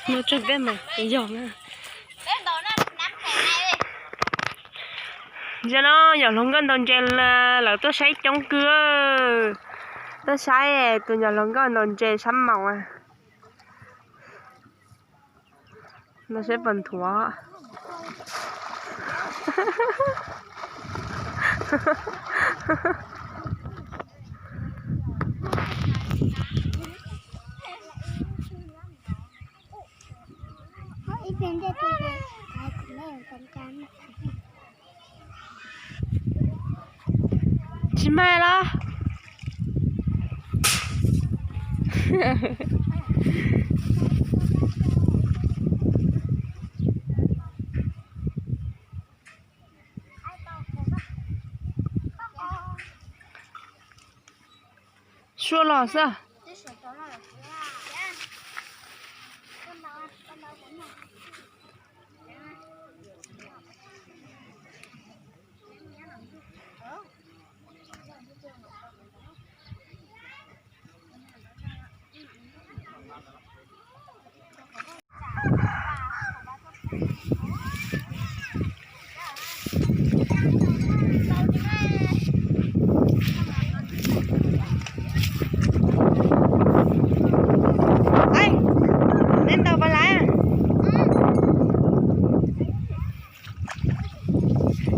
Ntsia no yog hluas nkauj ntaus ntses lawv tuaj saib coob kawg. Tuaj saib tus nyuag hluas nkauj ntaus ntses sab maum. Ntaus saib puas nthuav. Tsis mag los? Suab los xwb. Neb ntaus puas laiv?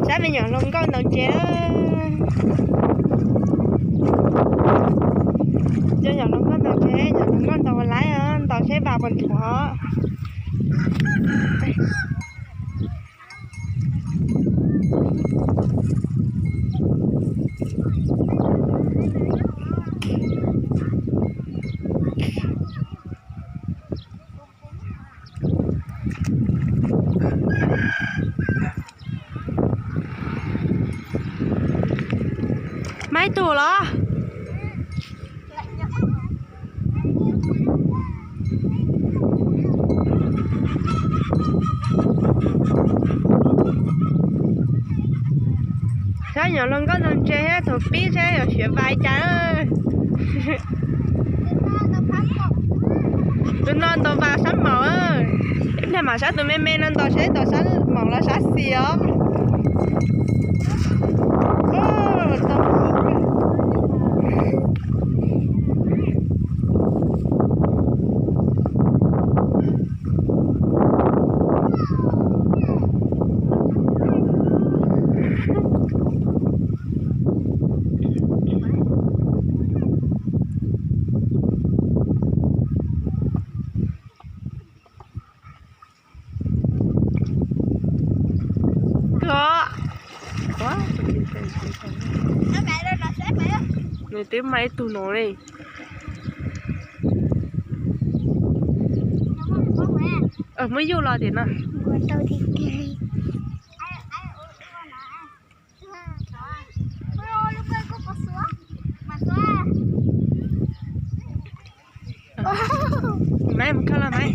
Saib me nyuam hluas nkauj ntaus ntses. Cov nyuam hluas nkauj ntaus ntses, nyuam hluas nkauj ntaus puas laiv, ntaus saib vas puas nthuav. Mas ib tug los? Saib nyuam hluas nkauj ntaus ntses thiab thaum pib saib yuav siav vas cas. Tus no ntaus vas sab maum. Ib pliag mam saib tus me me no ntaus saib ntaus sab maum los sab xis os. Nws twb mas ib tug no li. Muab yuj los tiam no. Maiv, mus kho los Maiv.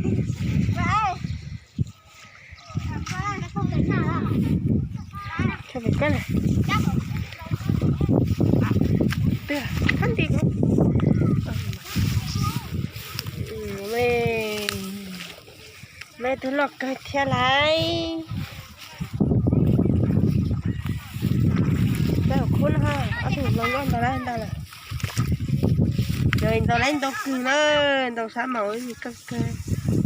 Maiv, tus loj kawg thiab lauj. Peb hauv khub no, ob tug hluas nkauj ntaus lawm ntau lawm. Ntaus lawm ntau kawg na, ntaus sab maum kawg kawg.